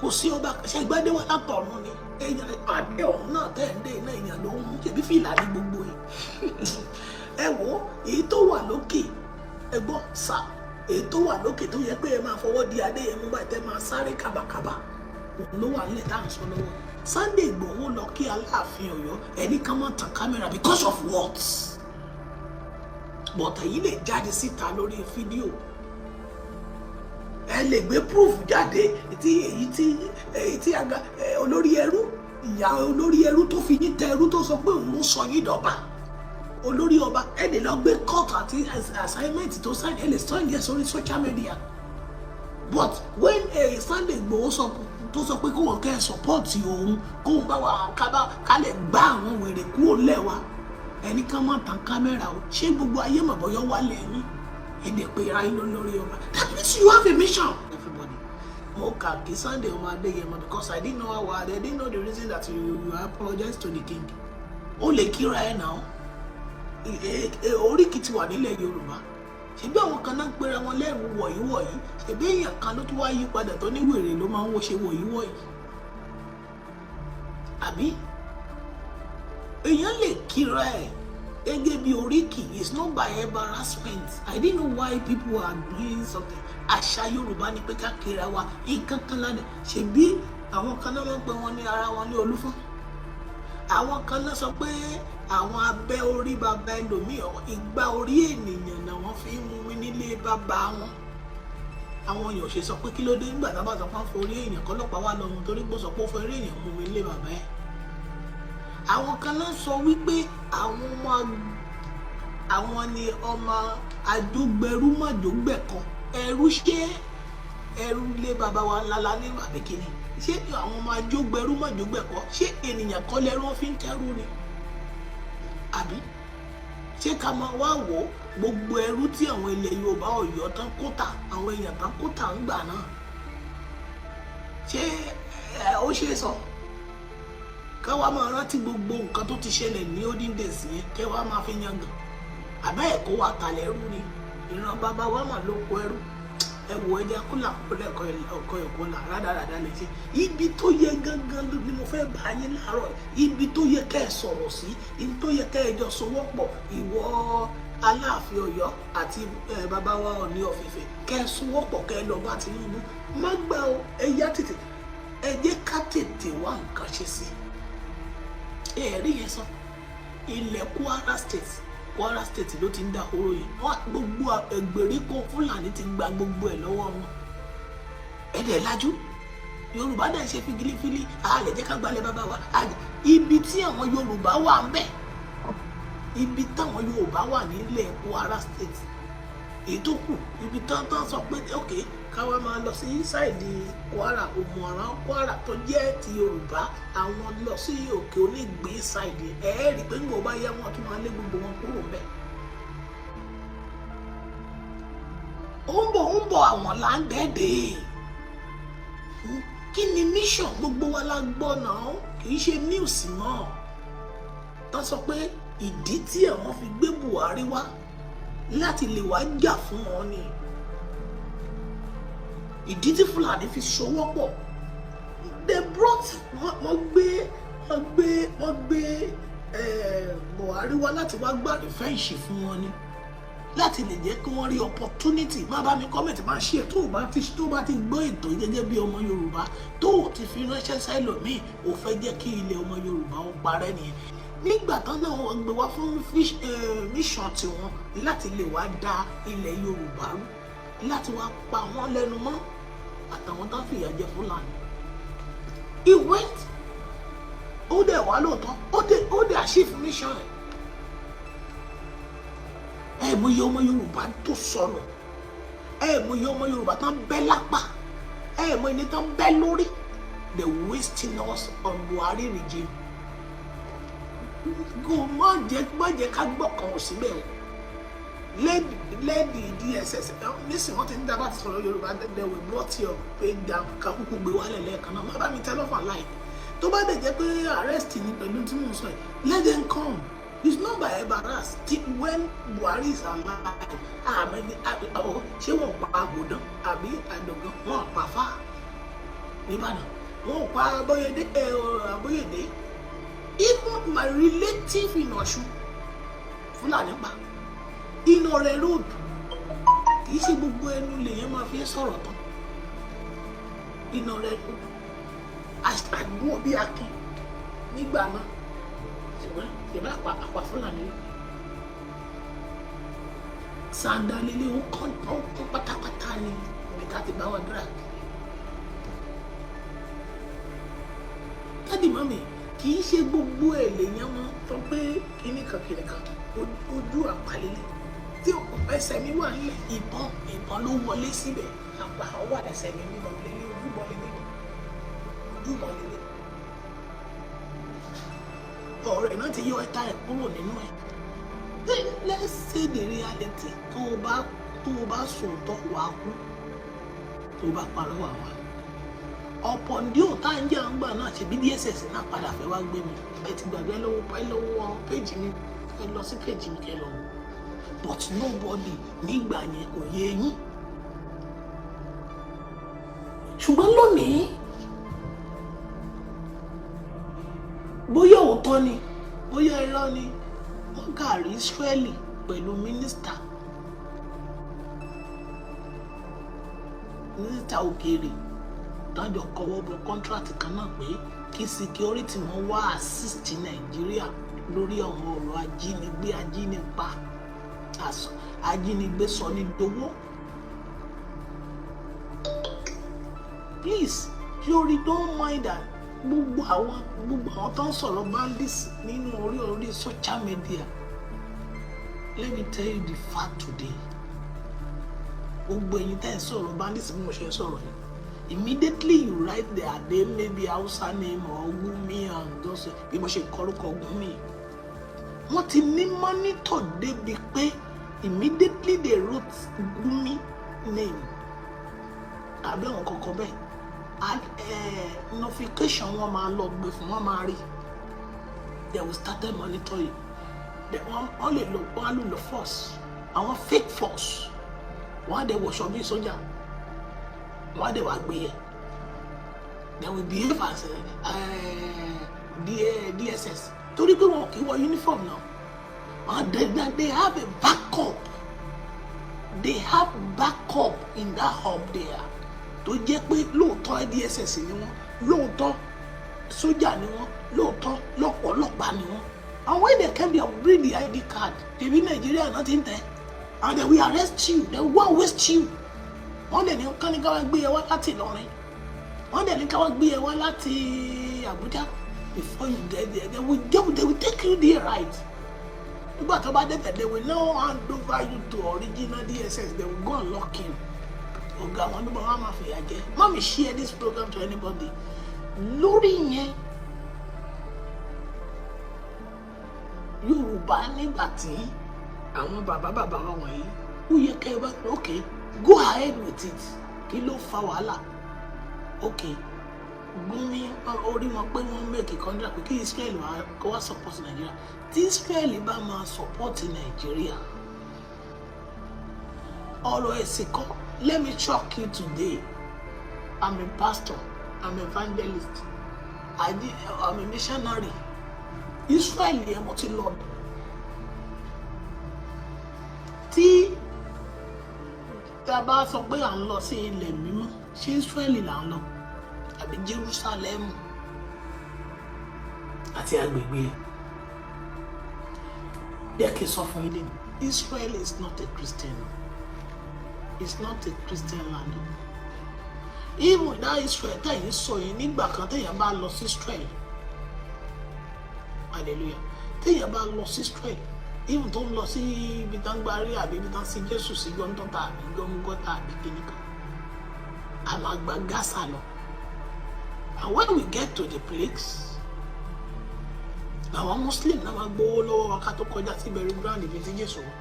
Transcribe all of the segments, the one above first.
Kò sí ọba ṣẹgbẹ́dé wà látọ̀run ni. Èèyàn àdé ọ̀hún náà tẹ̀ ń dé iná, èèyàn ló ń mú, ṣèbí fìlà ní gbogbo ẹ̀. Ẹ wo èyí tó wà lókè, ẹ gbọ́ sà, èyí tó wà lókè tó yẹ pé ẹ máa fọwọ́ di adé yẹn mú báyìí, tẹ́ máa sáré kàbàkàbà, òun ló wà nílẹ̀ tá à ń sọ lọ́wọ́. Sunday Igboho lọ kí Aláàfin Ọ̀yọ́, ẹni kan máa tan camera because of what? But èyí lè jáde síta lórí fídíò, ẹ lè gbé proof jáde tí èyí tí aga olórí ẹrú, ìyá olórí ẹrú tó fi yín tẹ ẹrú, tó sọ pé òun ló sọ yín dọba olórí ọba. Ẹ lè lọ gbé court àti assignment tó sign, ẹ lè sign yẹn sórí social media. But when Sunday Igboho sọ, tó sọ pé kóun kẹ́ ẹ support òun, kóun bá wà kábà ká lè gbá àwọn wèrè kúrò lẹ́wà, ẹnì kan máa tan camera o. Ṣé gbogbo ayé mọ̀ bọ́yọ́ wà lẹ́yìn ẹ̀dẹ̀ pé ra yín lórí ọba? That means you have a mission. Everybody, mo kà kí Sunday ọmọ Adéyẹmọ, because I didn't know how, I didn't know the reason that you apologize to the king. Ó lè kíra ẹ̀ náà. Oríkì ti wà nílẹ̀ Yorùbá. Ṣebí àwọn kan náà ń pera wọn lẹ́rù wọ̀nyí wọ̀nyí? Ṣebí èèyàn kan ló tún wá yí padà tó ní wèrè ló máa ń wọ́ ṣe wọ̀nyí wọ̀nyí? Àbí èèyàn lè kíra ẹ̀ gẹ́gẹ́ bí oríkì. It's not by embarrassment. I didn't know why people are doing something. Àṣà Yorùbá ni pé ká kíra wa nǹkan kan lánàá. Ṣebí àwọn kan náà máa ń pè wọ́n ní ara wọn ní Olúfọ́n. Àwọn kan náà sọ pé àwọn abẹ́ orí bàbá ẹlòmíì, ìgbà orí ènìyàn náà wọ́n fi ń mú mi nílé bàbá wọn. Àwọn èèyàn ò ṣe sọ pé kí ló dé nígbà tá a bá sọ pé wọ́n forí èèyàn kọ́lọ́pàá wà lọ́mú torí pé ó sọ pé ó forí èèyàn mú mi nílé bàbá ẹ̀. Àwọn kan náà sọ wípé àwọn ọmọ àwọn ni ọmọ àjọgbẹrú mọ̀jọ́gbẹ̀kọ ẹrú. Ṣé ẹrú lé bàbá wa ńláńlá ní àbíkíní? Ṣé àwọn ọmọ àjọgbẹrú mọ̀jọ́gbẹ̀kọ, ṣé ènìyàn kọ́ lẹ́rú wọn fi ń kẹ́rù ni? Àbí ṣé ká máa wá wò ó, gbogbo ẹrú tí àwọn ilẹ̀ Yorùbá, Ọ̀yọ́ tán kó tà, àwọn èèyàn tán kó tà ń gbà náà, ṣé ó ṣe é sọ káwa máa rántí gbogbo nǹkan tó ti ṣẹlẹ̀ ní olden days yẹn, kẹ́ wa máa fi yangàn? Àbẹ́ ẹ̀kọ́ wa talẹ̀ ẹrú ni? Ìran bàbá wa mà ló kó ẹrú. Ẹ wò, ẹja kó là kó lẹ́kọ̀ọ́ ọkọ̀ ẹ̀kọ́ là rádaràda lè ṣe. Ibi tó yẹ gangan ni mo fẹ́ bá yín láàárọ̀, ibi tó yẹ kẹ́ ẹ sọ̀rọ̀ sí, ibi tó yẹ kẹ́ ẹ jọ sowọ́pọ̀, ìwọ Aláàfin Ọ̀yọ́ àti bàbá wa Ọọ̀ni of Ifẹ̀, kẹ́ ẹ sowọ́pọ̀, kẹ́ ẹ lọ bá Tinubu. Má gbà o, ẹ yá tètè, ẹ jẹ́ ká tètè wá nǹkan ṣe sí ẹ. Rí yẹn sọ, ilẹ̀ Kwara State, Kwara State ló ti ń dá oró yìí. Wọ́n gbogbo ẹgbẹ̀ríkò Fúlàní ti gba gbogbo ẹ̀ lọ́wọ́ wọn. Ẹ̀dẹ̀ lajú, Yorùbá dẹ̀ ṣe figilifili, a lè jẹ́ ká gbalẹ̀ bàbá wa. Ibi tí àwọn Yorùbá wà ń bẹ̀, ibi táwọn Yorùbá wà nílẹ̀ Kwara State, èyí tó kù, ibi tán tán sọ pé ok, káwa máa lọ sí side Kwara, Òmùaran Kwara tó jẹ́ ti Yorùbá, àwọn lọ sí Òkè Onígbín side. Ẹ̀ẹ́rì pé ńgbò bá yá, wọn tún máa lé gbogbo wọn kúrò ńbẹ̀. Ó ń bọ̀, ó ń bọ̀, àwọn là ń dẹ́ẹ̀dẹ́. Kí ni mission gbogbo wa la gbọ́ náà? Kì í ṣe news mọ́ tán sọ pé ìdí tí àwọn fi gbé Buhari wá láti lè wá jà fún wọn ni ìdí tí Fúlàní fi sowọ́pọ̀. They brought, wọ́n gbé Buhari wá láti wá gbà revenge fún wọn ni, láti lè jẹ́ kí wọ́n rí opportunity. Má bá mi comment, máa ṣe tó bá ti gbọ́ ètò yìí gẹ́gẹ́ bí ọmọ Yorùbá, tó o ti fi ránṣẹ́ sẹ́lòmíì, ò fẹ́ jẹ́ kí ilẹ̀ ọmọ Yorùbá ó parẹ́ nìyẹn. Nígbà tán náà wọ́n gbé wá fún mission tiwọn láti lè wá da ilẹ̀ Yorùbá rú, láti wá pa wọ́n lẹ́nu mọ́ àtàwọn tó ń fìyà jẹ Fúlàní. He went, ó dẹ̀ wá lóòótọ́, ó dẹ̀ achieve mission ẹ̀. Ẹ mọ iye ọmọ Yorùbá tó sọnù, ẹ mọ iye ọmọ Yorùbá tó ń bẹ́ lápá, ẹ mọ ẹni tó ń bẹ́ lórí. They wasting us on Buhari regime. Kò má jẹ́ ká gbọ́kàn ò síbẹ̀ o. Let the DSS nísìnyí, wọ́n ti ń dábàá ti sọ̀rọ̀ Yorùbá. They will brought your page down. Ká kúkú gbé wálẹ̀ lẹ́ẹ̀kan náà. Má bá mi tell off and like. Tó bá dẹ̀ jẹ́ pé arrest ni pẹ̀lú tí mò ń sọ yìí, let them come. It's not by embarrass. When Buhari is alive, àmì ṣé wọ́n pa àgùdán àbí àdògán, wọ́n pa fá. Nìbàdàn, wọn ò pa Abóyèdé ẹ Abóyèdé. Even my relative in Ọ̀ṣun, Fúlàní pa in Ọ̀rẹ́ Road. Kì í ṣe gbogbo ẹnu lèèyàn máa fi ń sọ̀rọ̀ tán. In Ọ̀rẹ́ Road, àgbọn bí akin nígbà náà, ṣùgbọ́n ìbá àpá Fúlàní rí sandalele, ó kàn ó kún pátápátá ní ibi tá a ti bá wọn dúrà. Daddy, mummy, kì í ṣe gbogbo ẹ̀ lèèyàn máa sọ pé kíní kan kíní kan. Ojú àpálẹ́lẹ̀ tí ẹsẹ̀ mi wà nílẹ̀, ìbọn ló wọlé síbẹ̀. Àpá ọwọ́ ẹsẹ̀ mi mímọ lélẹ̀, ojúbọ lélẹ̀, ojúbọ lélẹ̀. Ọ̀rẹ́ náà ti yọ ẹ̀ta ẹ̀ kúrò nínú ẹ̀. Let's say the reality. Tó o bá sòótọ́, wàá kú. Tó o bá parọ́, wàá wà. Ọ̀pọ̀ ndí ò tá ń jẹ́ àǹgbà náà ṣe bí DSS náà padà fẹ́ wá gbé mi. Ẹ ti gbàgbé lọ́wọ́, ẹ lọ́wọ́ péjì mi, ẹ lọ sí péjì mi kẹ́ lọ. But nobody nígbà yẹn, kò yé yín. Ṣùgbọ́n lónìí, bóyá òótọ́ ni, bóyá irọ́ ni, wọ́n gàrí Israeli pẹ̀lú mínísítà òkèèrè dájọ́ kọwọ́ bọ contract kan náà pé kí security wọn wá assist Nàìjíríà lórí àwọn ọ̀rọ̀ ajínigbé, ajínipa, ajínigbé sọ ní dowó. Please, Yori, don't mind that. Gbogbo àwọn tó ń sọ̀rọ̀ bandits nínú orí social media, let me tell you the fact today. Gbogbo ẹ̀yin tẹ́ ń sọ̀rọ̀ bandits, bí mo ṣe ń sọ̀rọ̀ yìí, immediately you write their name, maybe Hausa name or Gumi and those, bí mo ṣe kọrúkọ Gumi, wọ́n ti ní monitor débi pé immediately they wrote Gumi name tàbí àwọn kankan bẹ́ẹ̀, notification wọn máa lọ gbé fún wọn, máa rí. They will start monitoring. Wọ́n lè lò, wọ́n á lò lọ force, àwọn fake force. Wọ́n á dẹ̀ wọṣọ bí sójà, wọ́n á dẹ̀ wá gbé yẹ. They will behave as DSS torí pé wọn kì í wọ uniform náà. And they have a backup. They have backup in that hub there tó jẹ́ pé lóòótọ́ DSS ni wọ́n, lóòótọ́ sójà ni wọ́n, lóòótọ́ lọ́pọ̀lọpàá ni wọ́n. And when they come, they bring the ID card. Tèmi Nàìjíríà náà ti ń tẹ̀, and they will arrest you. They will go and waste you. Wọ́n dẹ̀ ní kán ní ká wá gbé ẹ wá láti Ìlọrin, wọ́n dẹ̀ ní ká wá gbé ẹ wá láti Àbújá. Before you get there, they will take you there, right? Nígbà tó bá dé tẹ̀, they will now hand over you to original DSS. They will go and lock you. Ọ̀gá àwọn nígbà wọn máa fìyà jẹ. Mummy, share this program to anybody lórí yẹn. Yorùbá, nígbà tí àwọn bàbá bàbá wa wọ̀nyí, ó yẹ kẹ́ ẹ bá, okay, go ahead with it. Kí ló fa wàhálà? Okay, Gumi orí wọn pé wọ́n make contract pé kí Israel wá kó wá support Nàìjíríà. Tí Israel bá máa support Nàìjíríà, ọ̀rọ̀ ẹ̀sìn kọ́. Let me shock you today. I'm a pastor, I'm evangelist, I'm a missionary. Israel yẹn, mo ti lọ. Tí tá a bá sọ pé à ń lọ sí ilẹ̀ mímọ́, ṣé Israel là ń lọ àbí Jerusalem àti agbègbè ẹ̀? Jẹ́ kí n sọ fún yín lẹ́nu, Israel is not a Christian. It's not a Christian land. Even that Israel tẹ̀yìn sọ yìí, nígbà kan téèyàn bá lọ sí Israel, hallelujah, téèyàn bá lọ sí Israel, even tó ń lọ sí ibi tán gbárí àbí ibi tán sí Jésù sí gọ́ńtọ́ta àbí gọ́ngọ́ta àbí kìnìkan, a máa gba Gaza lọ. And when we get to the place, àwọn Muslim náà máa gbowó lọ́wọ́ wa ká tó kọjá sí burial ground ibi tí Jésù wà.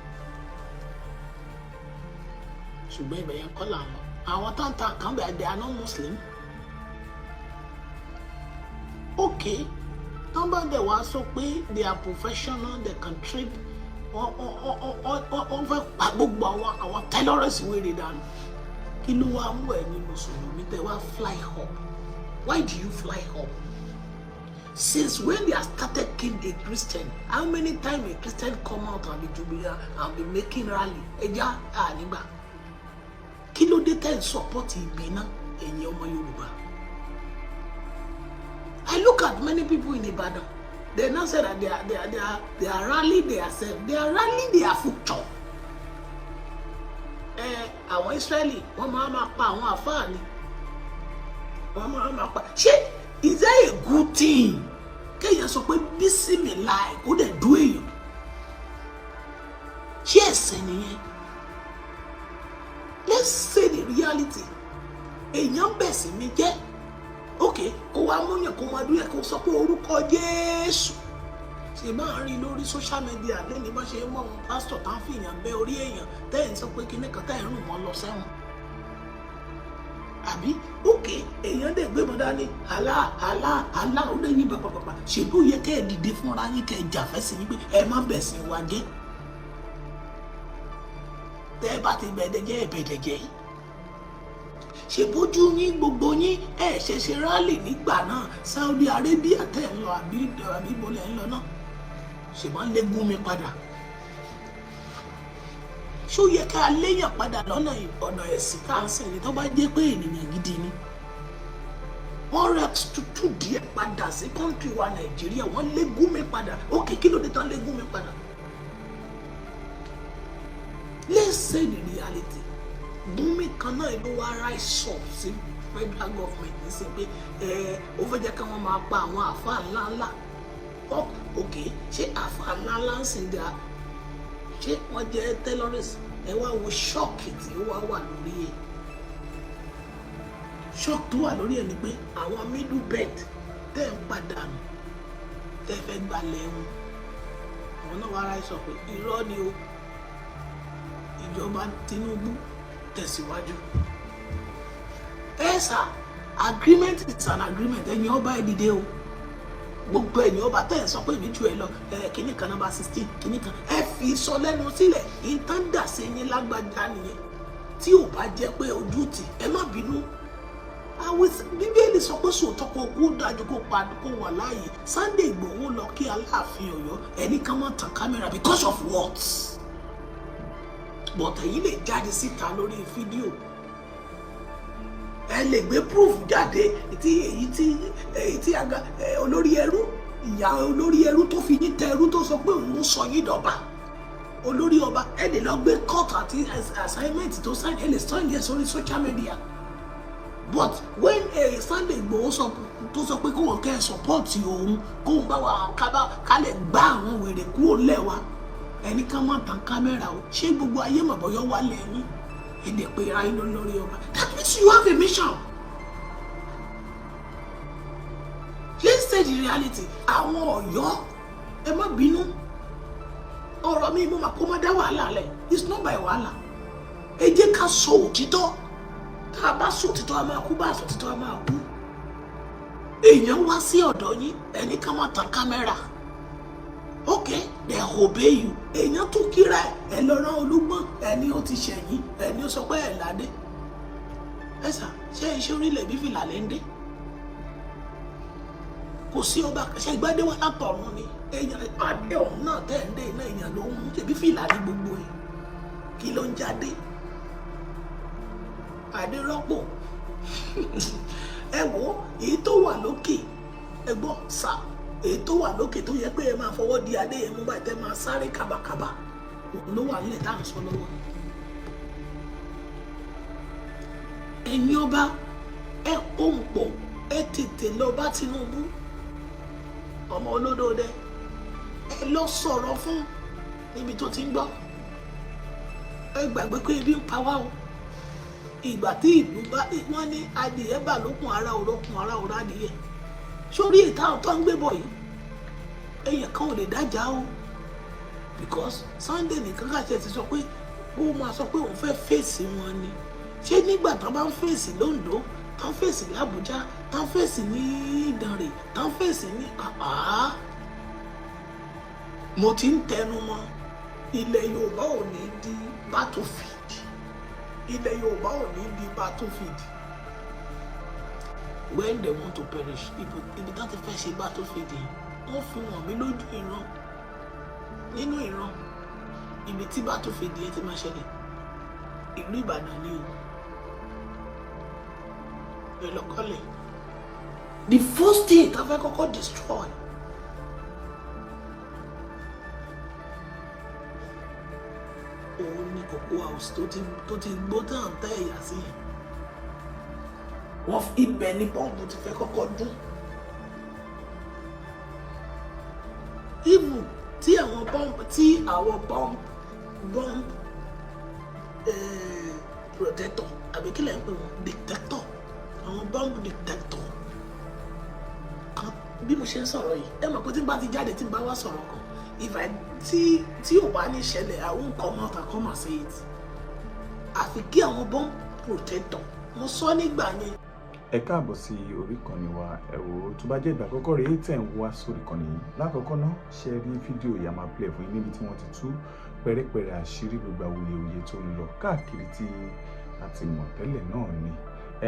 Ṣùgbọ́n ibẹ̀ yẹn kọ́ làwọn àwọn táǹtà kan bẹ̀. They are not Muslim. Okay, tán bá dẹ̀ wá sọ pé they are professional, they can trade, wọ́n fẹ́ pa gbogbo àwọn terrorists wéré dànù. Kí ló wá mú ẹ̀yin mùsùlùmí tẹ́ wá fly up? Why do you fly up? Since when they have started killing a Christian, how many times a Christian come out and be jubilant and be making rally? Ẹja ànígbà. Kí ló dé tẹ́ ń support ibi náà, ẹ̀yin ọmọ Yorùbá? I look at many people in Ibadan. They now say that they are rallying themselves. They are rallying their future. Ẹ àwọn Israeli, wọ́n máa ma pa àwọn àfáà ni. Wọ́n máa ma pa. Ṣé is that a good thing? Kéèyàn sọ pé bísímìláì, kó dẹ̀ dú èèyàn. Ṣé ẹ̀sìn nìyẹn? Let's say the reality. Èèyàn bẹ̀sìn mi jẹ́, ok, kó wá múyàn, kó máa dúró, kó sọ pé orúkọ Jésù. Ṣe máa ń rí lórí social media lẹ́ni bá ṣe mọ́ àwọn pásítọ̀ tá ń fìyàn bẹ́ orí èèyàn, tẹ́ ẹ̀ ń sọ pé kinní kan, tẹ́ ẹ̀ ń rùn wọ́n lọ sẹ́wọ̀n àbí? Ok, èèyàn dẹ̀ gbé mọ́ dání, àlá àlá àlá, ó lé ní bàbàbàbà. Ṣèbí ó yẹ kẹ́ ẹ̀ dìde fúnra yín, kẹ́ ẹ̀ jà fẹ́sìn yín pé ẹ má bẹ̀sìn wa jẹ́? Tẹ́ ẹ bá ti bẹ̀dẹ̀ jẹ́, ẹ bẹ̀dẹ̀ jẹ́. Ṣèbójú yín, gbogbo yín, ẹ ṣe ṣe rally nígbà náà? Saudi Arabia tẹ̀ ń lọ, àbí ibo lẹ̀ ń lọ náà, ṣèbọn lé Gumi padà. Ṣó yẹ ká léyàn padà lọ́nà ọ̀nà ẹ̀sìn tá à ń sìn ní? Tó bá jẹ́ pé ènìyàn gidi ni wọ́n rẹ̀ tútù díẹ̀ padà sí country wa Nàìjíríà, wọ́n lé Gumi padà. Ok, kí ló dé tán lé Gumi padà? Let's say the reality. Gumi kan náà ló wá rise up sí federal government nísìnyí pé ẹ ó fẹ́ jẹ́ kí wọ́n máa pa àwọn àáfàá ńláńlá. Ok, ṣé àáfàá ńláńlá ń sìn dáa? Ṣé wọ́n jẹ́ terrorist? Ẹ wá wo shock tí ó wá wà lórí ẹ̀. Shock tó wà lórí ẹ̀ ni pé àwọn Middle Belt tẹ́ ń padànù, tẹ́ fẹ́ gbalẹ̀ wọn, àwọn náà wá rise up pé irọ́ ni o. Ìjọba Tinubu tẹ̀síwájú. Ẹ sà, agreement is an agreement. Ẹ̀yin ọba, ẹ̀ dìde o. Gbogbo ẹ̀yin ọba tẹ́ ẹ̀ sọ pé èmi ju ẹ lọ, ẹ kìíní kan number 16, kìíní kan, ẹ fi sọ lẹ́nu sílẹ̀. Ìtàn dà sí yín lágbájá nìyẹn. Tí ò bá jẹ́ pé ojú tì, ẹ má bínú. Àwọn Bíbélì sọ pé sòótọ́ kó kú dájú kó pa kó wà láàyè. Sunday Igboho lọ kí Aláàfin Ọ̀yọ́, ẹnì kan máa tàn kámẹ́rà, because of what? But ẹ̀yin lè jáde síta lórí fídíò, ẹ lè gbé proof jáde tí èyí tí aga olórí ẹrú, ìyá olórí ẹrú tó fi yín tẹ ẹrú, tó sọ pé òun sọ yín dọba olórí ọba. Ẹ lè lọ gbé court àti assignment tó sign, ẹ lè sign yẹn sórí social media. But when Sunday Igboho sọ tó sọ pé kóun kẹ́ ẹ support òun, kóun bá wa kábà ká lè gbá àwọn wèrè kúrò lẹ́wà, ẹnì kan máa tàn kámẹ́rà o. Ṣé gbogbo ayé mọ̀ bọ́yọ́ wà lẹ́yìn èdè pé ra yín lórí ọba? That means you have a mission. Let's say the reality. Àwọn Ọ̀yọ́, ẹ má bínú, ọ̀rọ̀ mi mo mà kó má dá wàhálà lẹ̀. It's not by wàhálà. Ẹ jẹ́ ká sọ òtítọ́. Tá a bá sọ òtítọ́, a máa kú. Bá a sọ òtítọ́, a máa kú. Èèyàn wá sí ọ̀dọ̀ yín, ẹnì kan máa tàn kámẹ́rà. Ok, they obey you. Èèyàn tún kíra ẹ lọ rán olúgbọ́n, ẹni ó ti ṣẹ̀yìn, ẹni ó sọ pé ẹ̀ ládé. Ẹ sà, ṣé iṣẹ́ orílẹ̀ bí fìlà lẹ́ ń dé? Kò sí ọba ṣe ìgbádé wà látọ̀run ni. Èèyàn adé ọ̀hún náà tẹ̀ ń dé iná, èèyàn ló ń mú. Ṣèbí fìlà ní gbogbo ẹ̀. Kí ló ń jáde? Adé rọ́pò. Ẹ wo èyí tó wà lókè. Ẹ gbọ́ sà, èyí tó wà lókè tó yẹ pé ẹ máa fọwọ́ di adé yẹn mú báyìí, tẹ́ máa sáré kàbàkàbà, òun ló wà nílẹ̀ tá à ń sọ lọ́wọ́. Ẹ̀yin ọba, ẹ pòǹpò, ẹ tètè lọ bá Tinubu, ọmọ olódòdẹ. Ẹ lọ sọ̀rọ̀ fún níbi tó ti ń gbọ́. Ẹ gbàgbé pé ebi ń pa wá o. Ìgbà tí ìlú bá wọ́n ní adìyẹ bà lókun, ara òrokùn, ara òrò adìyẹ sórí ìta tó ń gbé bọ̀ yìí, èèyàn kan ò lè dájà o, because Sunday nìkan kàṣẹ ti sọ pé kó máa sọ pé òun fẹ́ fèsì wọn ni. Ṣé nígbà tó bá ń fèsì lóńdó, tó ń fèsì l'Àbújá, tó ń fèsì ní Ìdànrè, tó ń fèsì ní àá, mo ti ń tẹnu mọ́, ilẹ̀ Yorùbá ò ní di battlefield. Ilẹ̀ Yorùbá ò ní di battlefield. When they want to perish, ibi tá ti fẹ́ ṣe battlefield yìí, wọ́n fi wọ̀n mí lójú ìran, nínú ìran, ibi tí battlefield yẹn ti máa ṣẹlẹ̀. Ìlú Ìbàdàn ni o. Ẹ lọ kọ́lẹ̀. The first thing tá fẹ́ kọ́kọ́ destroy, òun ni Cocoa House tó ti gbó tán tẹ́ ẹ̀yà sí yẹn. Wọ́n ibẹ̀ ni bọ́ǹbù ti fẹ́ kọ́kọ́ dún. Even tí àwọn bomb protector, àbí kí lẹ̀ ń pè wọ́n, detector, àwọn bomb detector kan, bí mo ṣe ń sọ̀rọ̀ yìí, ẹ mọ̀ pé tí n bá ti jáde, tí n bá wá sọ̀rọ̀ kan, if I tí ò bá ní ṣẹlẹ̀, I won't come out and come and say it. Àfi kí àwọn bomb protector, mo sọ nígbà yẹn. Ẹ káàbọ̀ sí orí ìkànnì wa. Ẹ wò ó, tó bá jẹ́ ìgbà àkọ́kọ́ rèé tẹ̀ ń wá sórí ìkànnì yìí, lákọ̀ọ́kọ́ náà, ṣe rí fídíò yìí a máa play fún yín níbi tí wọ́n ti tú pẹ̀rẹ́pẹ̀rẹ́ àṣírí gbogbo awuyewuye tó ń lọ káàkiri tí a ti mọ̀ tẹ́lẹ̀ náà ni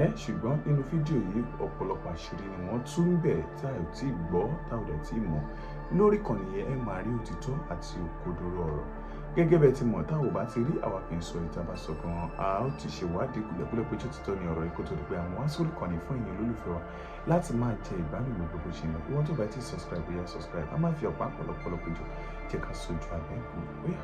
ẹ. Ṣùgbọ́n nínú fídíò yìí, ọ̀pọ̀lọpọ̀ àṣírí ni wọ́n tú ń bẹ̀ tá ò tí ì gbọ́, tá ò dẹ̀ tí ì mọ̀. Lórí ìkànnì yẹn, ẹ máa rí òtítọ́ àti òkodoro ọ̀rọ̀. Gẹ́gẹ́ bẹ́ẹ̀ ti mọ̀, tá ò bá ti rí, àwa kì í sọ. Ìta bá sọ gan, a ó ti ṣèwádìí kúlẹ̀kúlẹ̀ pé tó títọ́ ni ọ̀rọ̀ yìí kó tó di pé àwọn wá sórí ìkànnì fún ẹ̀yin olólùfẹ́ wa láti máa jẹ ìgbádùn gbogbo bó ṣe ń lọ. Ìwọ́n tó bá ti subscribe, bóyá subscribe. A máa fi ọ̀pá pọ̀lọpọ̀lọ péjọ jẹ́ ká sojú abẹ́ kú bóyá.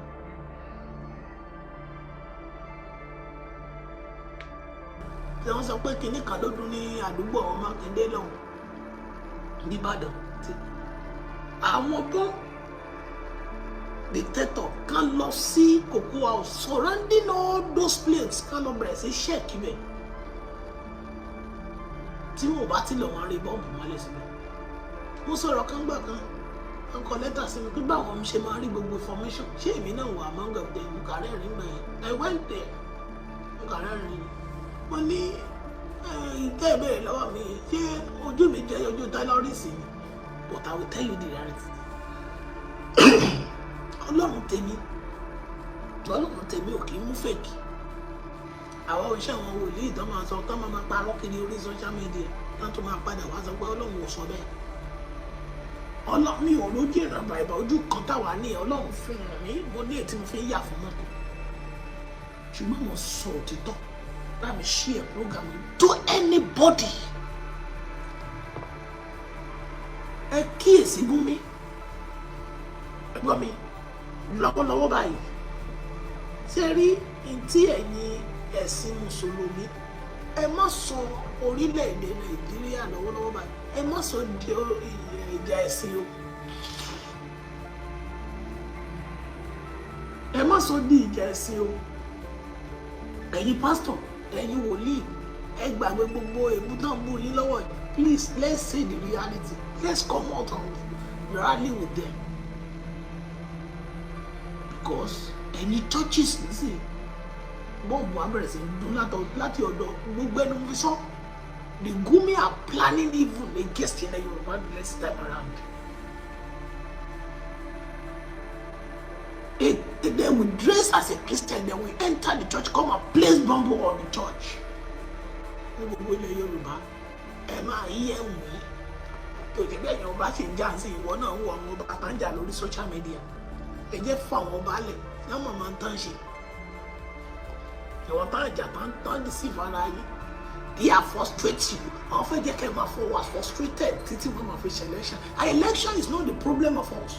Tí wọ́n sọ pé kinní kan ló dún ní àdúgbò àwọn Mákindé lọ́hùn nìbàdàn, tí àwọn bomb detector kan lọ sí Cocoa House, surrounding all those places, kan lọ bẹ̀rẹ̀ sí check ibẹ̀. Tí wọn ò bá ti lọ, wọn rí bọ́ǹbù mọ́lẹ̀ síbẹ̀. Mo sọ̀rọ̀ kan gbà kan, wọ́n kọ lẹ́tà sí mi pé báwọn ṣe máa rí gbogbo information, ṣé èmi náà wà among of them? Mo kà rẹ́rìn gbà yẹn. I went there, mo kà rẹ́rìn ni. Mo ní ìtẹ́ ìbéèrè lọ́wọ́ mi, ṣé ojú mi jẹ́ ojú terrorist ni? But I will tell you the reality. Ọlọ́run tèmi, Ọlọ́run tèmi ò kì í mú fake. Àwọn oníṣẹ́, àwọn wòlíì tó máa sọ, tó máa parọ́ kiri orí social media, tó tún máa padà wá sọ pé Ọlọ́run ò sọ bẹ́ẹ̀. Ọlọ́run mi ò lójú ìran bàìbà, ojú kan táwa ní Ọlọ́run fún mi. Mo ní èyí tí mo fi ń yà fún mọ́tò, ṣùgbọ́n mo sọ òtítọ́. Bá mi share program yìí to anybody. Ẹ kíyèsí Gúnmi, ẹ gbọ́ mi lọ́wọ́lọ́wọ́ báyìí. Ṣé rí tí ẹ̀yin ẹ̀sìn mùsùlùmí, ẹ má sọ orílẹ̀-èdè Nàìjíríà lọ́wọ́lọ́wọ́ báyìí, ẹ má sọ di ìjà ẹ̀sìn o. Ẹ má sọ di ìjà ẹ̀sìn o. Ẹ̀yin pásítọ̀, ẹ̀yin wòlíì, ẹ gbàgbé gbogbo èébú náà bú yín lọ́wọ́ yìí. Please, let's say the reality. Let's come out and rally with them, because ẹ̀yin churches nísìnyí, bọ́ọ̀bù á bẹ̀rẹ̀ sí í dún láti ọ̀dọ̀ gbogbo ẹnu fi sọ. The Gumi are planning evil against ilẹ̀ Yorùbá next time around. They will dress as a Christian, they will enter the church, come and place bomb on the church. Ní gbogbo ilẹ̀ Yorùbá, ẹ máa yí ẹ̀wọ̀n yìí tó ti gbẹ̀yìn ọba ṣe ń já sí. Ìwọ náà ń wo àwọn ọba tá ń jà lórí social media. Ẹ jẹ́ fún àwọn ọba lẹ̀ ní ọmọ máa ń tán ṣe ìwọ̀n tán ìjà tán tán deceive ara yìí. They are frustrated you. Àwọn fẹ́ jẹ́ kẹ́ ẹ máa fọ wà frustrated títí wọ́n máa fi ṣe election. And election is not the problem of us.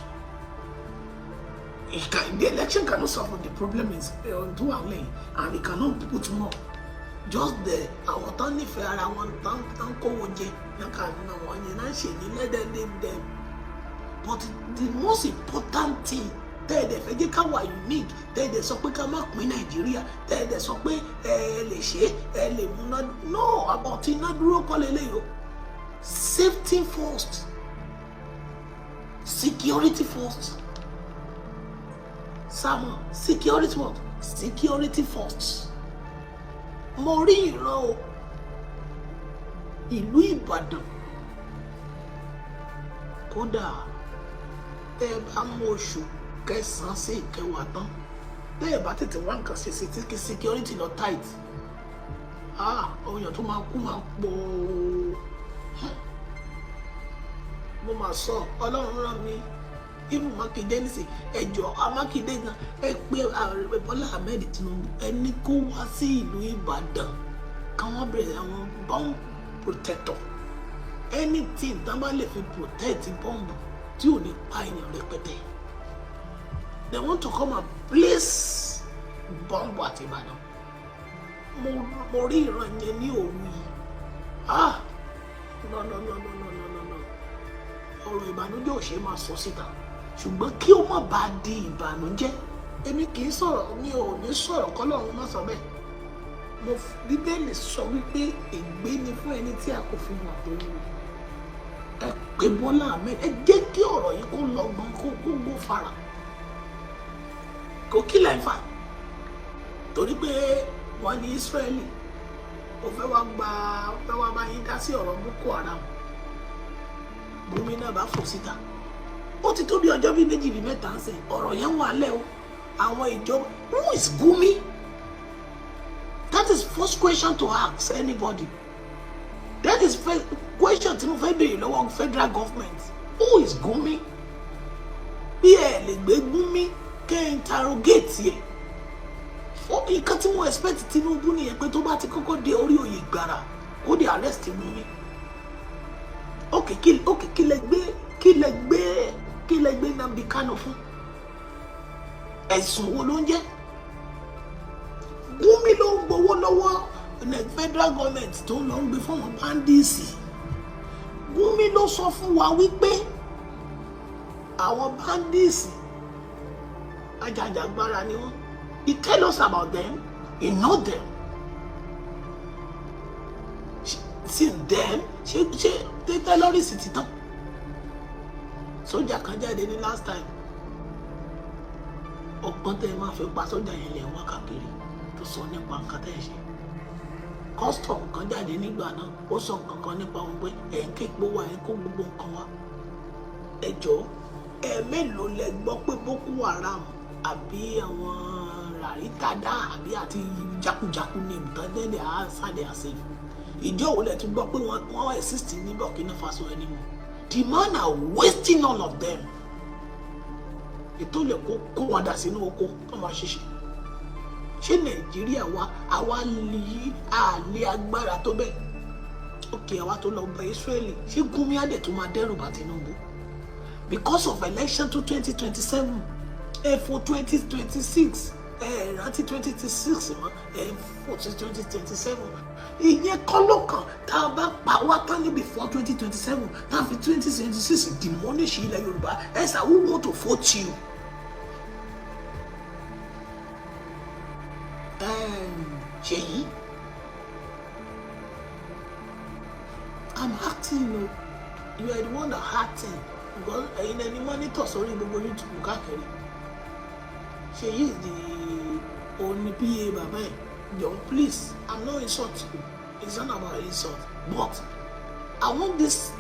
The election cannot solve the problem is tó wà lẹ́yìn, and it cannot put more. Just the àwọn tán nífẹ̀ẹ́ ara wọn, tán tán kówó jẹ náà náà, wọ́n yẹn náà ṣe ní, let them leave them. But the most important thing, tẹ́ẹ̀dẹ̀ fẹ́ jẹ́ ká wà unique, tẹ́ẹ̀dẹ̀ sọ pé ká má pín Nàìjíríà, tẹ́ẹ̀dẹ̀ sọ pé ẹ lè ṣe, ẹ lè múná no about iná dúró kọ́ lélẹ́yìí o. Safety first, security first. Sámọ, security what? Security first. Mo rí ìran o. Ìlú Ìbàdàn, kódà tẹ́ ẹ bá mú oṣù kẹsàn-án sí ìkẹwàá tán, tẹ́ ẹ bá tètè wá nǹkan ṣe sí tí security lọ tight, ah, àwọn èèyàn tó máa kú máa pọ̀ o. Máa sọ, Ọlọ́run rán mi. Even Mákindé nísìn, ẹjọ́ Mákindé gan, ẹ pé Ààrẹ Bọ́lá Ahmed Tinubu, ẹni kó wá sí ìlú Ìbàdàn, káwọn bẹ̀rẹ̀ àwọn bomb protector, anything tán bá lè fi protect bomb tí ò ní pa èèyàn rẹpẹtẹ. They want to come and place bomb at Ìbàdàn. Mo rí ìran yẹn ní òru yìí. Ah, no, no, no, no, no, no, no, no. Ọ̀rọ̀ ìbànújẹ́ ò ṣe é máa sọ síta, ṣùgbọ́n kí ó má bàa di ìbànújẹ́, èmi kì í sọ̀rọ̀, mi ò ní sọ̀rọ̀ kọ́lọ́run má sọ bẹ́ẹ̀. Mo Bíbélì sọ wípé ègbé ni fún ẹni tí a kò fi hàn tó wù. Ẹ pé Bọ́lá Ahmed, ẹ jẹ́ kí ọ̀rọ̀ yìí kó lọ gan, kó gbó fara kó kí lẹ́ ń fà, torí pé wọ́n ní Ísírẹ́lì ó fẹ́ wá gba, ó fẹ́ wá bá yín dá sí ọ̀rọ̀ Boko Haram. Gumi náà bá fò síta. Ó ti tó bí ọjọ́ bíi 2 bíi 3 ń sìn, ọ̀rọ̀ yẹn wà lẹ́ o. Àwọn ìjọba, who is Gumi? That is first question to ask anybody. That is first question tí mo fẹ́ béèrè lọ́wọ́ federal government: who is Gumi? Bí ẹ lè gbé Gumi kẹ́ ẹ interrogate yẹ ó. Nǹkan tí mo expect Tinubu nìyẹn, pé tó bá ti kọ́kọ́ dé orí oyè gbàrà, kó dé arrest Gumi. Ok, kí lẹ gbé Nnamdi Kanu fún? Ẹ̀sùn wo ló ń jẹ́? Gumi ló ń gbowó lọ́wọ́ federal government tó ń lọ ń gbé fún àwọn bandits. Gumi ló sọ fún wa wípé àwọn bandits ajàjàgbara ni wọ́n. He tell us about them, he know them. Since then, ṣé terrorist ti tán? Sójà kan jáde ní last time, ọgbọ́n tẹ́ ẹ máa fi pa sójà yẹn lẹ̀ wá káàkiri tó sọ nípa nǹkan tẹ́ ẹ ṣe. Custom kan jáde nígbà náà, ó sọ nǹkan kan nípa wọn pé ẹ̀ ń képo wa, ẹ̀ ń kó gbogbo nǹkan wa. Ẹ jọ̀ọ́, ẹ mélòó lẹ gbọ́ pé Boko Haram àbí àwọn ràrítàdá àbí àti jákujàku ní ìtàn dẹ́dẹ̀ àṣàdẹ̀ àṣẹ? Ìjọ wo lẹ tún gbọ́ pé wọ́n exist ní Burkina Faso anymore? The man are wasting all of them. Ètò lè kó wọn dà sínú oko tó máa ṣiṣẹ́. Ṣé Nàìjíríà wa àwa lè àlè agbára tó bẹ́ẹ̀? Òkè àwa tó lọ bá Israeli, ṣé Gumi adẹ tó máa dẹ́rù bá Tinubu because of election to 2027? Ẹ fò 2026, ẹ rántí 2026 mọ́, ẹ fò sí 2027. Ìyẹn kọ́ ló kàn. Tá a bá pa wá tán ní before 2027, tá a fi 2026 demolish ilẹ̀ Yorùbá, ẹ sà, who want to vote you? Ṣèyí, I'm acting o. You are the one that acting because ẹ̀yin ẹni monitor sórí gbogbo YouTube káàkiri. Ṣèyí is the òní PA bàbá ẹ̀. Jọ, please, I'm not insult you. It's not about insult, but I want this,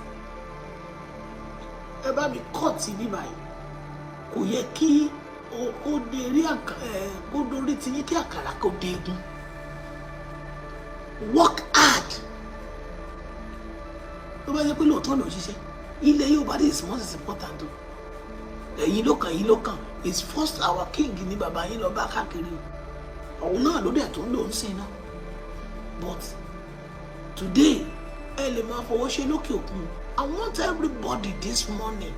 ẹ bá mi cut bí báyìí. Kò yẹ kí kó dé rí, kó dórí ti yín kí àkàrà kó dé egun. Work hard. Tó bá yẹ pé lóòótọ́ ló ń ṣiṣẹ́ ilẹ̀ Yorùbá, this is most important o. Ẹ̀yin ló kàn, yín ló kàn. Is first our king ní bàbá yín lọ bá káàkiri o. Òun náà ló dẹ̀ tó ń lò ń sìn náà. But today, ẹ lè máa fọwọ́ ṣe lókè òkun. I want everybody this morning,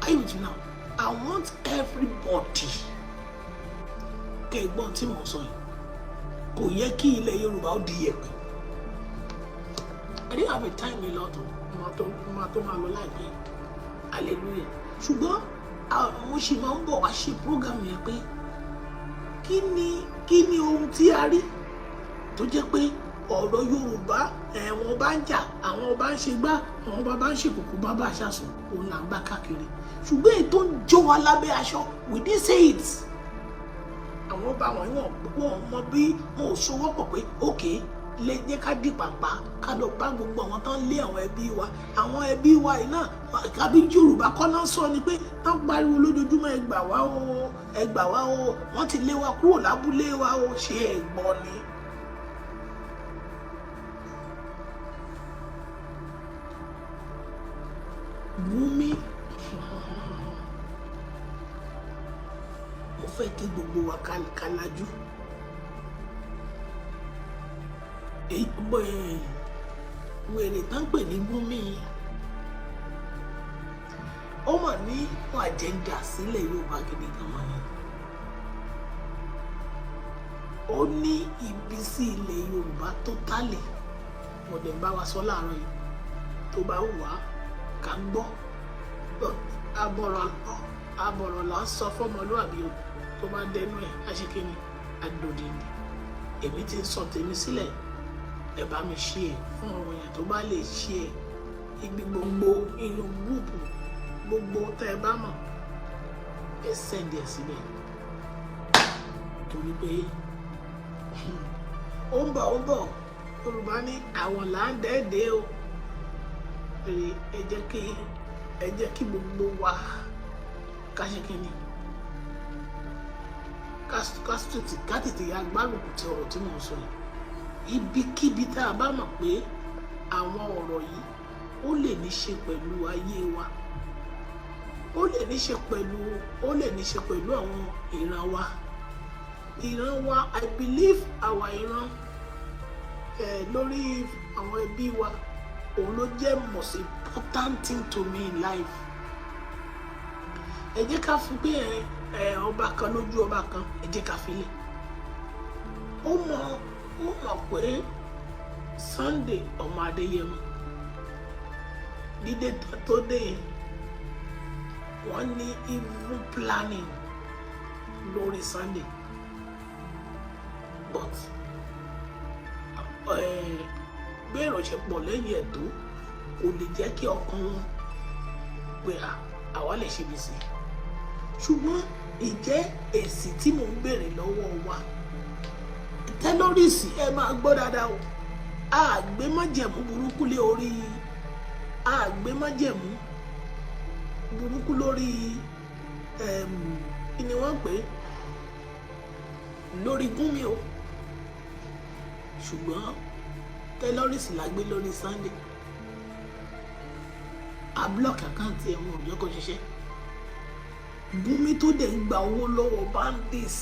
are you with me now? I want everybody kẹ́ ẹ gbọ́n tí mò ń sọ yìí. Kò yẹ kí ilẹ̀ Yorùbá ó di yẹ̀pẹ̀. I didn't have a time a lot o. Mo máa tó máa lọ láìpẹ́. Hallelujah. Ṣùgbọ́n mo ṣì máa ń bọ̀ wá ṣe program yẹn pé kí ni ohun tí a rí tó jẹ́ pé ọ̀rọ̀ Yorùbá, ẹ̀wọ̀n bá ń jà, àwọn ọba ń ṣe gbá, àwọn ọba bá ń ṣèkùkù, bá bá aṣáṣùn, òun là ń bá káàkiri. Ṣùgbọ́n èyí tó ń jó wa lábẹ́ aṣọ, we didn't say it. Àwọn ọba wọn, wọn mọ bí wọn ò sowọ́pọ̀ pé okay, lè jẹ́ ká dì pàpà, ká lọ bá gbogbo àwọn tó ń lé àwọn ẹbí wa, àwọn ẹbí wa yìí náà. Àbí Yorùbá kọ́ náà sọ ni pé tán pariwo lójoojúmọ́, "Ẹ gbà wá o, ẹ gbà wá o, wọ́n ti lé wa kúrò lábúlé wa o." Ṣé ẹ gbọ́ ni? Gumi, mo fẹ́ kí gbogbo wa ká lajú. Wèrè tán pè ní Gumi, ó mà ní agenda sílẹ̀ Yorùbá gidi gan mọ́ ni. Ó ní ibi sí ilẹ̀ Yorùbá totally. Mo dẹ̀ ń bá wa sọ láàárọ̀ yìí, tó bá wù wá ká gbọ́, àbọ̀rọ̀ là ń sọ fọ́mọlúàbí o, tó bá dẹnu ẹ̀ aṣèkínni àdòdìndì. Èmi ti ń sọ tèmi sílẹ̀. Ẹ bá mi ṣe é fún àwọn èèyàn tó bá lè ṣe é, ibi gbogbo, inú group gbogbo tẹ́ ẹ bá mọ̀, ẹ send ẹ̀ síbẹ̀, torí pé ó ń bọ̀, ó ń bọ̀. Yorùbá ní àwọn là ń dẹ́ẹ̀dẹ́ o. Ẹ jẹ́ kí gbogbo wa ká ṣe kí ni, ká tètè ya gbárùkù ti ọ̀rọ̀ tí mò ń sọ yìí. Ibikíbi tá a bá mọ̀ pé àwọn ọ̀rọ̀ yìí, ó lè ní ṣe pẹ̀lú ayé wa, ó lè ní ṣe pẹ̀lú àwọn ìran wa, ìran wa, I believe our ìran lórí àwọn ẹbí wa, òun ló jẹ́ most important thing to me in life. Ẹ jẹ́ ká fi pé ẹ ọba kan lójú ọba kan, ẹ jẹ́ ká fi lẹ̀. Ó mọ̀ pé Sunday ọmọ Adéyẹmọ dídé tó dé yẹn, wọ́n ní evil planning lórí Sunday, but bí èrò ṣe pọ̀ lẹ́yìn ẹ̀ tó, kò lè jẹ́ kí ọkàn wọn pé àwa lè ṣe bí sí. Ṣùgbọ́n ìjẹ́ èsì tí mò ń béèrè lọ́wọ́ wa, terrorist, ẹ máa gbọ́ dáadáa o. Àgbé májẹ̀mú burúkú lé orí, àgbé májẹ̀mú burúkú lórí, kí ni wọ́n pè é, lórí Gúnmi o, ṣùgbọ́n terrorist la gbé lórí Sunday. A block account ẹ̀, wọn ò jẹ́ kó ṣiṣẹ́. Gúnmi tó dẹ̀ ń gba owó lọ́wọ́ bandits,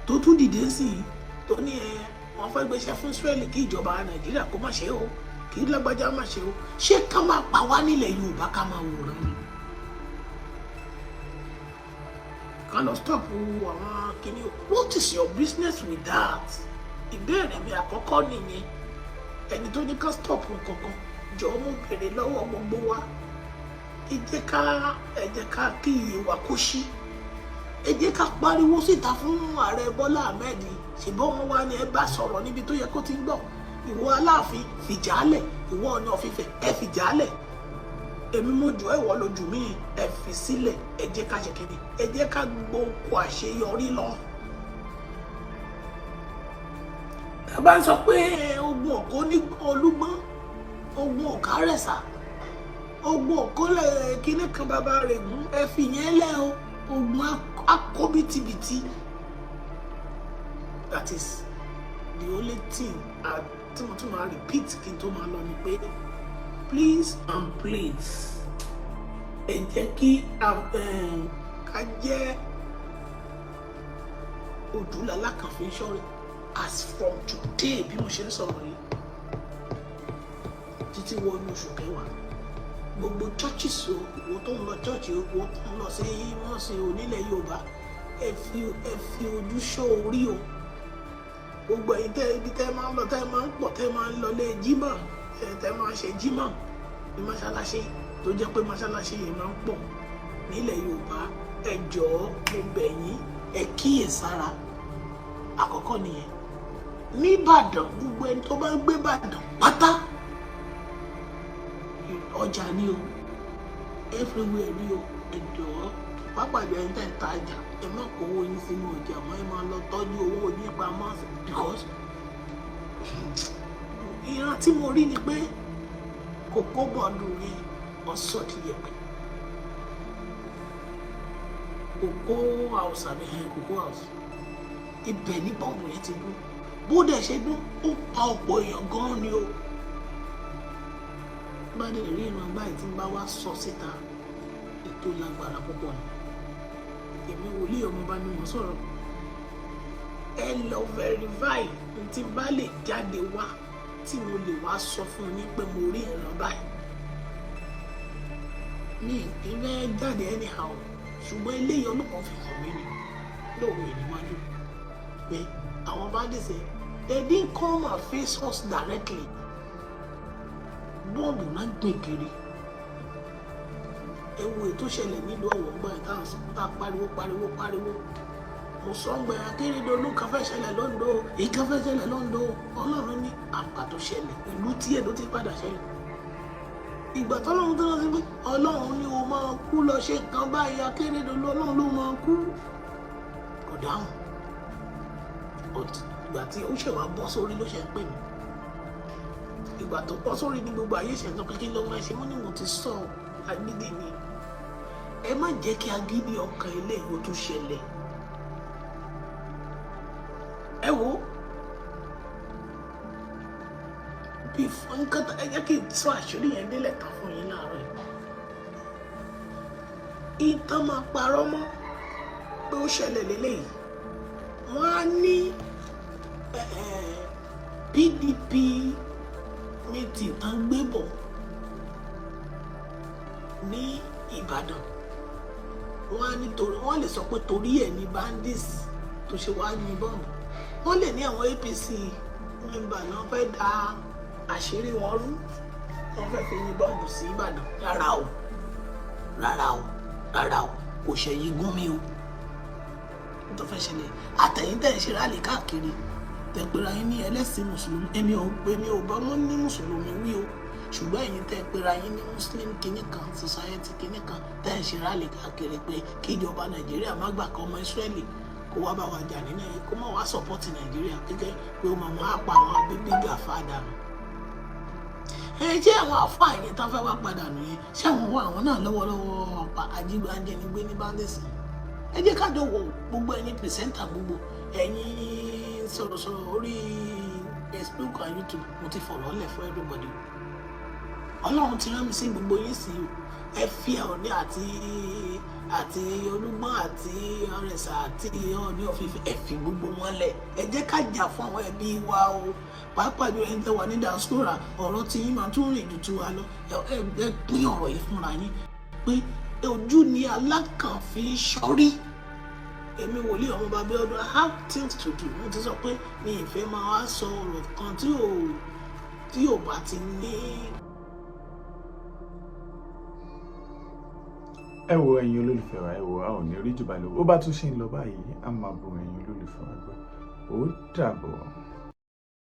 tó tún dìde sí i, tó ní ẹ wọ́n fẹ́ gbéṣẹ́ fún Israẹli, kí ìjọba Nàìjíríà kó má ṣe o, kí lágbájá má ṣe o. Ṣé ká máa pa wá nílẹ̀ Yorùbá, ká máa wòran ni? Ká lọ stop àwọn kìíní o. What is your business with that? Ìbéèrè mi àkọ́kọ́ nìyẹn. Ẹni tó ní ká stop kankan, jọ̀ọ́, mo béèrè lọ́wọ́ gbogbo wa, ẹ jẹ́ ká kí iye wa kó ṣí. Ẹ jẹ́ ká pariwo síta fún ààrẹ Bọ́lá Ahmed. Ṣùgbọ́n wọn wá ní ẹ bá sọ̀rọ̀ níbi tó yẹ kó ti ń gbọ́. Ìwọ Aláàfin, fìjálẹ̀. Ìwọ Ọọ̀ni of Ifẹ̀, ẹ fìjálẹ̀. Èmi mo jù ẹ, wọ́ lójú mi, ẹ fi sílẹ̀. Ẹ jẹ́ ká ṣe kíni, ẹ jẹ́ ká gbóko àṣeyọrí lọ. Ẹ bá ń sọ pé ogun ọ̀kọ́ ní olúgbọ́n, ogun ọ̀kárẹ̀sà, ogun ọ̀kọ́lẹ̀ kíní kan bàbá rẹ̀ gún, ẹ fi yẹn lẹ̀ o. Ogun akọ bìtìbìtì. That is the only thing tí mo tún máa repeat kí n tó máa lọ ni pé please and please, ẹ jẹ́ kí ká jẹ́ òdúlàlà kan fi ń ṣọ́rẹ́. As from today, bí mo ṣe ń sọ̀rọ̀ yìí, títí wọ inú oṣù kẹwàá, gbogbo churches o, ìwọ tó ń lọ church o, ìwọ tó ń lọ sí mosque onílẹ̀ Yorùbá, ẹ fi ojú ṣọ́ orí o. Gbogbo ẹ̀yin tẹ́ ibi tẹ́ máa ń lọ, tẹ́ máa ń pọ̀, tẹ́ máa ń lọ lé jímọ̀, tẹ́ máa ń ṣe jímọ̀ ní mọ́ṣáláṣí, tó jẹ́ pé mọ́ṣáláṣí yìí máa ń pọ̀ nílẹ̀ Yorùbá, ẹ jọ̀ọ́, mo bẹ̀ yín, ẹ kíyèsára. Àkọ́kọ́ nìyẹn. Nìbàdàn, gbogbo ẹni tó bá ń gbé Ìbàdàn pátá, ọjà ni o, everywhere ni o, ẹ jọ̀ọ́, pàápàá jọ ẹni tẹ́ ń tajà, ẹ má kó owó yín sínú ọjà mọ́. Ẹ máa lọ tọ́jú owó yín pamọ́, because ìran tí mo rí ni pé kòkó bọ́ọ̀dù yẹn, ọ̀sọ́ ti yẹpẹ̀. Cocoa House àbí Cocoa House, ibẹ̀ ní bọ́ọ̀mù yẹn ti dún. Bó dẹ̀ ṣe dún, ó pa ọ̀pọ̀ èèyàn gan-an ni o. Bá dẹ̀ rí ìran báyìí tí ń bá wá sọ síta, ètò lágbára púpọ̀ ni. Èmi wòlíì ọmọọba ni mo sọ̀rọ̀. Ẹ lọ verify n tí bá lè jáde wá tí mo lè wá sọ fún yín pé mo rí ìran báyìí. Mi kì í fẹ́ jáde anyhow, ṣùgbọ́n eléyìí ọlọ́kan fi hàn mí ni lóòrùn ìníwájú pé àwọn bandits ẹ, they didn't come and face us directly. Bọ́ọ̀bù náà gbìn kiri. Ẹ wo ètò ìṣẹ̀lẹ̀ nílùú Ọ̀wọ̀ ńgbà yẹn, tá a pariwo pariwo pariwo. Mo sọ ń gbẹ Akérédolú kan fẹ́ ṣẹlẹ̀ lóńdó, èyí kan fẹ́ ṣẹlẹ̀ lóńdó. Ọlọ́run ní àpà tó ṣẹlẹ̀, ìlú tiẹ̀ ló ti padà ṣẹlẹ̀. Ìgbà tọ́lọ́run tó lọ sí pé Ọlọ́run ní o máa kú lọ ṣe nǹkan báyìí, Akérédolú, Ọlọ́run ló máa kú, kò dáhùn. Ìgbà tí ó ṣẹ̀ wá bọ́ sórí ló ṣe ń pè mí. Ìgbà tó bọ́ sórí ní gbogbo ayé ṣe ń sọ pé kí ló máa ṣe. Mú ni mo ti sọ, agídí ni. Ẹ má jẹ́ kí agídí ọkàn ilé ìwò tún ṣẹlẹ̀. Ẹ wo bí nǹkan, ẹ jẹ́ kí n sọ àṣírí yẹn délẹ̀ tán fún yín láàárọ̀ yìí. Ìtàn máa parọ́ mọ́ pé ó ṣẹlẹ̀ lélẹ́yìí. Wọ́n á ní PDP meeting tán gbé bọ̀ ní Ìbàdàn. Wọ́n á nítorí wọ́n lè sọ pé torí ẹ̀ ní bandits tó ṣe wá ní bọ́ọ̀mù. Wọ́n lè ní àwọn APC member náà fẹ́ da àṣírí wọn rú, wọ́n fẹ́ fi yìn bọ́ọ̀mù sí Ìbàdàn. Rárá o, rárá o, rárá o, kò ṣẹ̀yìn gún mi o. Tó fẹ́ ṣẹlẹ̀, àtẹ̀yìn tẹ̀ ń ṣe rally káàkiri, tẹ̀ pera yín ní ẹlẹ́sìn mùsùlùmí, èmi ò bá wọn ní mùsùlùmí wí o, ṣùgbọ́n ẹ̀yin tẹ̀ pera yín ní Muslim kinní kan society kinní kan, tẹ̀ ń ṣe rally káàkiri pé kí ìjọba Nàìjíríà má gbà kọ́ ọmọ Ísírẹ́lì kó wá bá wa jà ní Nàìjíríà, kó má wá support Nàìjíríà kékeré, pé ó máa pa àwọn bíbí gàfá dànù. Ẹ jẹ́ àwọn àfáà yẹn tán fẹ́ wá padà nìyẹn. Ṣé àwọn wọ àwọn náà lọ́wọ́lọ́wọ́ ọ̀pá ajínigbé ní bandits? Ẹ jẹ́ ká jọ wò. Gbogbo ẹ̀yin presenter, gbogbo ẹ̀yin sọ̀rọ̀sọ̀rọ̀ orí Facebook and YouTube, mo ti fọ̀rọ̀ lẹ̀ fún everybody. Ọlọ́run ti rán mi sí gbogbo yín sí o. Ẹ fi Ọọ̀ni àti Olúgbọ́n àti Ọ̀rẹ́sà àti Ọọ̀ni of Ifẹ̀, ẹ fi gbogbo wọn lẹ̀. Ẹ jẹ́ ká jà fún àwọn ẹbí wa o, pàápàá jùlọ ẹni tẹ́ wà ní diaspora. Ọ̀rọ̀ tí yín máa tún rìn ju tiwa lọ. Ẹ pín ọ̀rọ̀ yìí fúnra yín pé ojú ni alákànfin ṣọ́rí. Èmi wòlíì ọmọọba Abíọ́dún, I have things to do. Mo ti sọ pé mi ì fẹ́ máa wá sọ ọ̀rọ̀ kan tí ò bá ti ní. Ẹ wo, ẹ̀yin olólùfẹ́ wa, ẹ wo, a ò ní rí jù báyìí lọ. Ó bá tún ṣe ń lọ báyìí, a máa bo ẹ̀yin olólùfẹ́ wa gbọ́. Ó dàbọ̀.